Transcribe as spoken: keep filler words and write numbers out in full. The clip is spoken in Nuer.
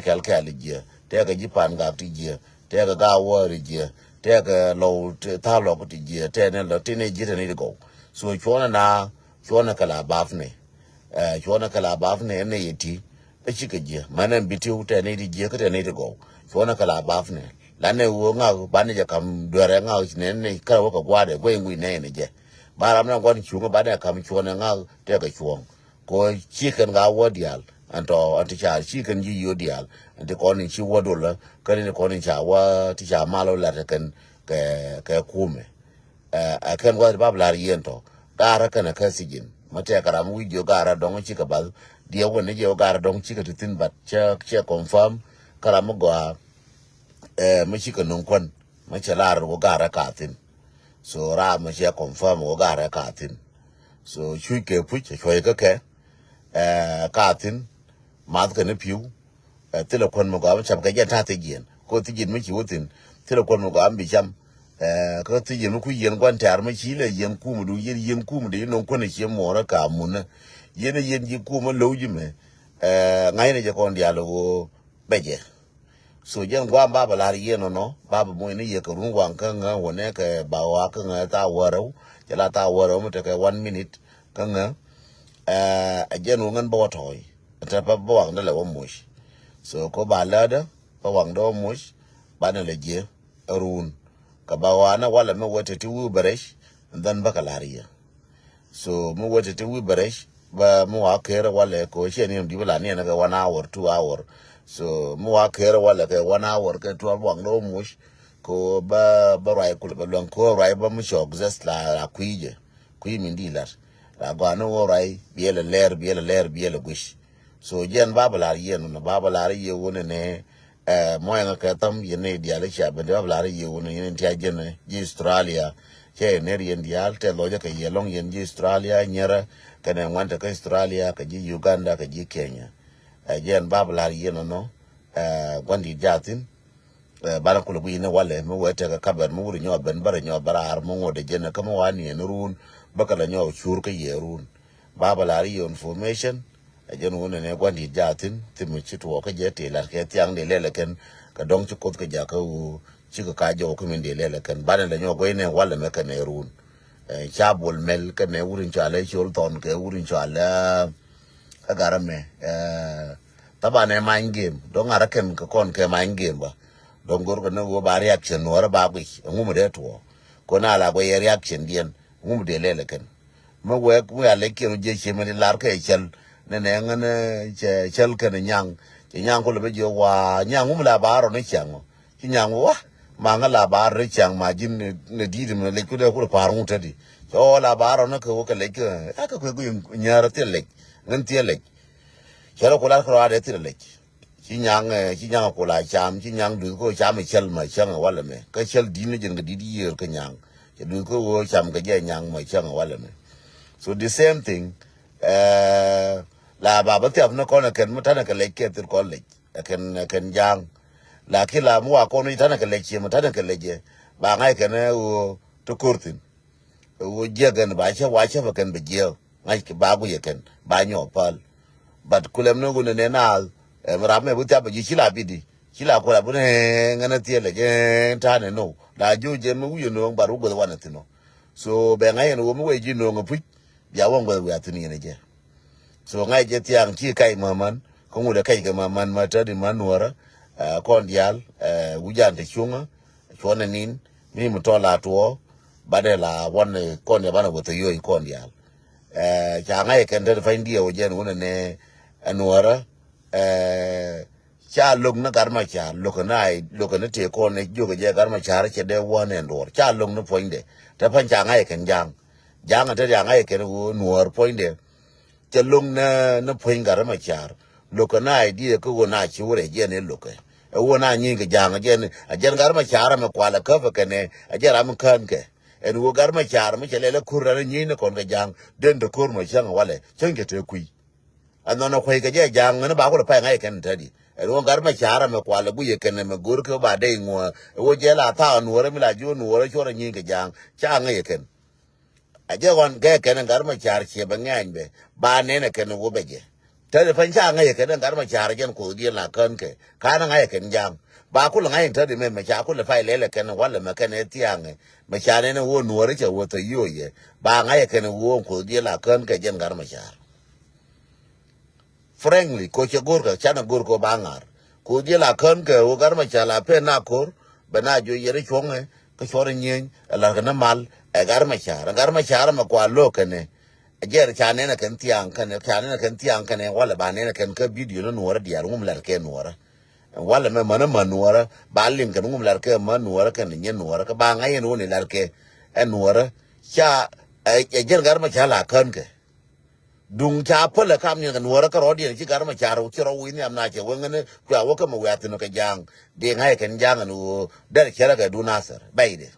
kɛl kɛl jiɛ, tɛkɛ ji̱ Pangak ti jiɛ, tɛkɛ Gawäär jiɛ, tɛkɛ Lɔw ti, Tha̱a̱ŋ Lɔk ti jiɛ, tɛnɛ lɔ, tɛnɛ jiɛ tɛnɛ ti gɔw. So cuɔnɛ na, cuɔnɛ kɛ la bap ni. Ɛ, cuɔnɛ kɛ la bap ni, ɛn ni yɛ ti, ɛ cikɛ jiɛ. Mɛn ɛn bi ti wutɛ ni ti jiɛ, kä tɛ ni ti gɔw. Cuɔnɛ kɛ la bap ni. La ni wä ŋak, banɛ jɛ kam duɛrɛ ŋak, ni ni kɛ wä kɛ gua̱dɛ, guɛ ŋui̱ nɛ ni jɛ. Ba ram ni gua̱n cuŋ, banɛ kam cuɔnɛ ŋak, tɛkɛ cuɔŋ. Ko ci kɛn ka wä diaal ɛn tɔ ɛn ti ca ci kɛn ji̱ yiöt diaal ɛn ti kɔn in ci wä dolä kɛn in kɔn in ca wä ti ca mal wä lat kɛn kɛ kɛ kumɛ. Ɛ kɛn wä ti bap lar yien tɔ gaarä kɛn kä thijin ma tɛk ram wi̱c jiö gaarä dɔŋ ci kɛ bath diɛ wä ni jiɛ wä gaarä dɔŋ ci kɛ ti thin bat cɛ cɛ confirm kä ram mi gɔaa. Ɛ mi ci kɛ nuŋ kuän mi cɛ lar wä gaarä ka thin. So ram mi cɛ confirm wä gaarä ka thin. So cuc kɛ puc cuɔy kä kɛ ɛ ka thin. Math kɛ ni piu ɛ thilɛ kuän mi gɔaa mi cam kɛ jɛ ta thijiɛn ko thijiɛn mi ci wä thin. Thilɛ kuän mi gɔaa mi bi cam ɛ kä thijiɛn mi ku yien guan tɛr mi ci lɛ yien kum du yien yien kum du yien nɔŋ kuän ci muɔrä ka munä. Yien yien ji kum low ji mɛ ɛ ŋa̱cnɛ jɛ kɔn dial wä bɛ jɛ. So jɛn guam baba lar yien nɔnɔ baba moc ni yɛ kɛ run waŋ kä ŋä wä nɛ kɛ ba wa kä ŋä tha wärɛw. Cɛ la tha wärɛw mi tekɛ one minute kä ŋä. Ɛ jɛn wä ŋän bä wä tɔy tɛ bä waŋ dɛ lɛ wä moc. So ko ba läädä bä waŋ dɛ wä moc. Ba ni lɛ jiɛ run kɛ ba wa nɛ walɛ mi wä tɛ ti wi̱i̱ bɛ rɛc. And then bä kɛ lar yɛ. So mi wä ti ti wi̱i̱ bɛ rɛc bä mi wa ker walɛ ko ciɛ ni di bä la ni ɛn kɛ one hour two hour. So mi wa ker walɛ kɛ one hour kɛ twelve waŋ dɔ muc ko bä bä ruac kulɛ bä luaŋ ko ruac bä mi cɔk zɛth la la kui̱ jɛ kui̱ min di lat la gɔaa ni wä ruac biɛl lɛr biɛl lɛr biɛl guic. So jɛn ba bä lar yɛ nɔnɔ ba bä lar yɛ wä ni nɛ. Ɛ muɔyɛ ŋa kɛ tham yɛn ni diaal i̱ cia ben ti bä lar yɛ wun yɛn ti a jɛn ji̱ Australia. Cɛ yɛn ner yɛn diaal tɛ lɔcä kɛ yɛ lɔŋ yɛn ji̱ Australia nyɛrä kɛnɛ ŋuan te kä Australia kɛ ji̱ Uganda kɛ ji̱ Kenya. Ɛ jɛn bä bä lar yɛ nɔnɔ. Ɛ gua̱n di̱t jathin. Ɛ banɛ kulɛ gui̱c ni walɛ mi wee tekɛ kabɛr mi wurɛ nyɔɔ ben bärɛ nyɔɔ bä raar mi ŋuɔ̱t ɛ jɛn kä mi wa niɛn run bä kɛ lɛ nyɔɔ cur kä yɛ run. Ba bä lar yɛ information. Ɛ jɛn wun ɛn ɛ gua̱n di̱t jathin thim mi ci tuɔɔk kä jɛ ti lat kɛ thiaŋ di lɛl ɛ kɛn kɛ dɔŋ ci koth kɛ jakä wu cikɛ ka jɔw kä min di lɛl ɛ kɛn banɛ lɛ nyɔk guɛy nɛ walɛ mɛ kɛn ɛ run. Ɛ ca bol mɛl kɛn ɛ wur in cɔalɛ col thɔn kɛ wur in cɔalɛ ɛ garɛ mɛ. Ɛ thaban ɛ many game dɔŋ arɛ kɛn kɛ kɔn kɛ many game ba dɔŋ gor kɛ ni wä ba reaction nuɔrɛ ba guic ɛ ŋumɛ dee tuɔɔk. Kɔn a la guɛy ɛ reaction diɛn ŋumɛ dee lɛl ɛ kɛn. Mi wɛɛk mi a lɛc kiɛn wä jiɛ cie mi ti lar kɛ cäl ni nɛ ŋän cɛ cäl kɛn nyaŋ. Cɛ nyaŋ kulɛ bi jiɛ wa nyaŋ wum la ba rɔ ni ciaŋ wä ci nyaŋ wä ma ŋä la ba rɔ ni ciaŋ ma ji̱n ni di̱i̱t mi lɛc kulɛ kulɛ pa̱a̱r ŋut tädi. Cɛ ɣɔɔ la ba rɔ ni kɛ wä kɛ lɛc kɛ a kɛ kuɛ guiɛ nyäärä thil lɛc ŋän thil lɛc. Cɛ rɔ ku lar kɛ rɔ a dee thil lɛc. Ci nyaŋ ɛ ci nyaŋ kula cam ci nyaŋ duth ko cam ɛ cäl ma cäŋ ɛ walɛ mɛ kä cäl di̱t ni jɛn kɛ di̱t yiëër kä nyaŋ. Cɛ duth ko wee cam kɛ jɛ nyaŋ ma cäŋ ɛ walɛ mɛ. So the same thing. Ɛ la ba bä thiap ni kɔn ɛ kɛn mi tanɛ kɛ lɛc kɛ thil kɔn lɛc ɛ kɛn ɛ kɛn ja̱a̱ŋ. Lakin la mi wa kɔn i̱ tanɛ kɛ lɛc ciɛ mi tanɛ kɛ lɛc jɛ ba ŋa̱c kɛn ɛ ɣöö ti ko̱r thi̱n. Ɛ ɣöö jiɛk ɛn ba cä wa cä bä kɛn bɛ jiɛk ŋa̱c kɛ ba guic ɛ kɛn ba nyɔɔk päl. But kulɛm ni ɣöö nɛ nɛ naath ɛ mi rap mɛ bi thiap bɛ ji̱ ci la bidi ci la kulɛ bi nɛ ŋɛn ɛ thiɛl ɛ jɛ ta̱a̱ nɛ now la jiö jɛ mi wi̱i̱ ɛ no̱o̱ŋ but wä gueth wanɛ thi̱n ɔ. So bɛ ŋa̱c ɛn ɣöö mi wee ji̱ no̱o̱ŋ ɛ puc bia wä gueth wiaa thi̱n yɛn ɛ jɛ. So ŋa̱c jɛ thiaŋ ci kac ma̱män kä ŋut ɛ kac kɛ ma̱män ma tädi ma nuɔrä. Ɛ kɔn diaal ɛ wi̱c jan te cuŋä cuɔnɛ nin mi mi tɔ la tuɔ. Banɛ la wan kɔn diaal banɛ wä thɛ yo̱o̱c kɔn diaal. Ɛ ca ŋa̱c ɛ kɛn te pany diɛ wä jɛn wunɛ nɛ ɛ nuɔrä. Ɛ ca lo̱k ni gat ma car lo̱k ni ai lo̱k ni tëë kɔn ni jiök ɛ jɛ gat ma car cɛ dee wä nɛ duɔr ca lo̱k ni puɔ̱nydɛ. Te pany ca ŋa̱c ɛ kɛn ja̱a̱ŋ ja̱a̱ŋ ɛ te ca ŋa̱c ɛ kɛn wä nuɔr puɔ̱nydɛ. Cɛ lo̱ŋ nä nä puɔ̱ny gat rɛ ma car lo̱k kɛ na idea kä ɣöö na ci wä rɛc jɛn ɛ lo̱k kɛ ɛ ɣöö na nyieeny kɛ ja̱a̱ŋ ɛ jɛn ɛ jɛn gat rɛ ma car ɛ mɛ kualɛ käp ɛ kɛnɛ ɛ jɛn ram mi kään kɛ. Ɛn ɣöö gat rɛ ma car mi cɛ lɛl ɛ ko̱r ran ɛ nyieeny ni kɔn kɛ ja̱a̱ŋ den te ko̱r ma cäŋ ɛ walɛ cäŋ cɛ te kui̱. Ɛ nhɔn ɛ kuɛy kɛ jɛ ja̱a̱ŋ ŋän ɛ ba kulɛ pay ŋa̱c ɛ kɛn ɛ tädi ɛ ɣöö gat rɛ ma car ɛ mɛ kualɛ guic ɛ kɛnɛ mɛ go̱r kɛ ba dee iŋuɔ̱ɔ̱ ɛ ɣöö jɛ la thaak ɛ nuɔ̱ɔ̱r ɛ mi la ji̱ ɣöö nuɔ̱ɔ̱r ɛ cuɔr ɛ nyieeny kɛ ja̱a̱ŋ ca ŋäc ɛ kɛn. A jɛ ɣɔn gɛ kɛn ɛ gat ma car ciɛ bɛ ŋɛ̈ny bɛ ba nɛn ɛ kɛn ɛ wä bɛ jɛ. Tɛt i̱ pɛn ca ŋäc ɛ kɛn ɛ gat mɛ ca̱r jɛn koth diɛn la kän kɛ ka̱n ɛ ŋa̱c ɛ kɛn ja̱a̱ŋ. Ba kulɛ ŋa̱c in tɛt i̱ mɛ mɛ ca kulɛ pay lɛl ɛ kɛn ɛ walɛ mɛ kɛn ɛ thia̱a̱ŋ ɛ mɛ ca nɛn ɛ wä nuɔ̱ɔ̱rä cɛ wä thä yo̱o̱c ɛ ba ŋa̱c ɛ kɛn ɛ wä koth diɛn la kän kɛ jɛn gat mɛ ca̱r. Frankly ko cɛ go̱rkɛ canɛ go̱rkɛ ba ŋa̱r. Ko dhiel a kän kɛ wä gat mɛ ca la pen na ko̱r bɛ na juɔc yɛr i̱ cuɔ̱ŋɛ kä cuɔr inyieny ɛ la̱rkɛ ni mal ɛ gat mɛ ca̱r ɛ gat mɛ ca̱r ɛmɛ kua lo̱o̱k kɛnɛ. Ɛ jɛr ca nɛn ɛ kɛn thiaŋ kɛnɛ ca nɛn ɛ kɛn thiaŋ kɛnɛ walɛ ba nɛn ɛ kɛn kä bidio ni nuɔrä diaal ŋum la̱rkɛ nuɔrä. Walɛ mɛ män ɛ män nuɔrä ba liŋ kɛn ŋum la̱rkɛ män nuɔrä kɛn nyɛ nuɔrä kä ba ŋa̱c yɛn wä ni la̱rkɛ ɛ nuɔrä. Ca ɛ jɛr gat mɛ ca la kän kɛ. Duŋ ca pälɛ kam ni kɛ nuɔrä kä rɔɔdiɛn ci gat mɛ ca rɛw ci rɔw wi̱i̱ nhiam na cɛ weŋä ni kua wä kä mɛ wiathin kɛ ja̱a̱ŋ. Dee ŋa̱c kɛn ja̱a̱ŋ ni ɣöö dɛr cɛrɛ kɛ dun athɛr bɛyde.